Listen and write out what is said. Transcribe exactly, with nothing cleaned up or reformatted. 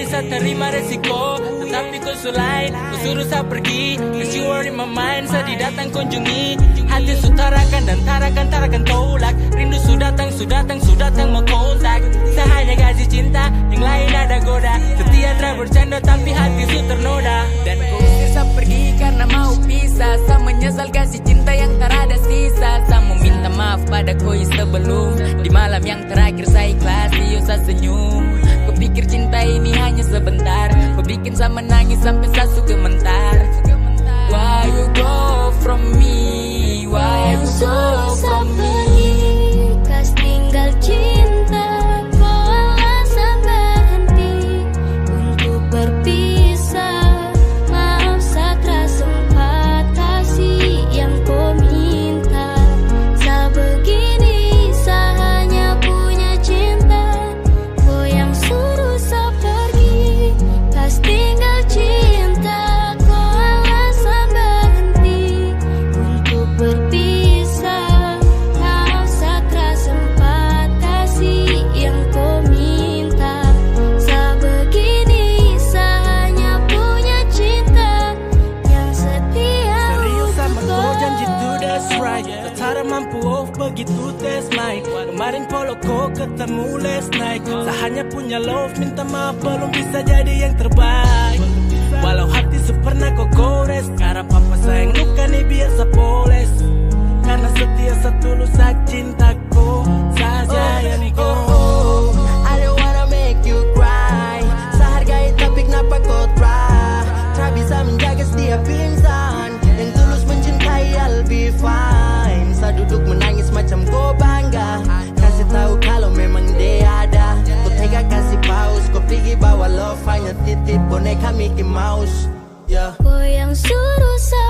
Sa terima resiko, tetapi ko su lain, ko suru sa pergi. Cause you are in my mind, sedih datang kunjungi. Hati su tarakan dan tarakan, tarakan tolak. Rindu su datang, su datang, su datang mo kontak. Sa hanya kasi cinta, yang lain ada goda. Setia tra bercanda, tapi hati su ternoda. Dan ko usir sa pergi karna mau pisah. Sa menyesal kasi cinta yang tarada sisa. Sa mo minta maaf pada koi sebelum. Di malam yang terakhir sa ikhlas, iyo sa senyum. Ko pikir cinta ini hanya sebentar. Ko bikin sa menangis sampe sa su gementar. Why you go from me? Why you go from me? Kas tinggal cinta, ko alasan berhenti untuk berpisah. Maaf sa tra sempat kasi yang ko minta. Sa begini, sa hanya punya cinta. Ko yang suru sa pergi, kas tinggal cinta, ko alasan berhenti untuk berpisah. Maaf sa tra sempat kasi yang ko minta. Sa begini, sa hanya punya cinta yang setia. Serius sama untuk ko, ko janji to that's right. Sa tara mampu off begitu test night. Kemarin polo ko ketemu last night. Sa hanya punya love, minta maaf belum bisa jadi yang terbaik. Walau hati su pernah ko gores, harap papa sayang luka ni biar sa poles. Karna setia sa tulus sa cinta ko saja. Oh, yang ko, oh, oh. I don't wanna make you cry. Sa hargai tapi kenapa ko tra, tra bisa menjaga setiap insan. Yang tulus mencintai, I'll be fine. Sa duduk menangis macam ko bangga. Kasi tau kalo memang dia ada. Ko tega kasi paus, ko pigi bawa love, hanya titip boneka Mickey Mouse. Yeah. Ko yang suru sa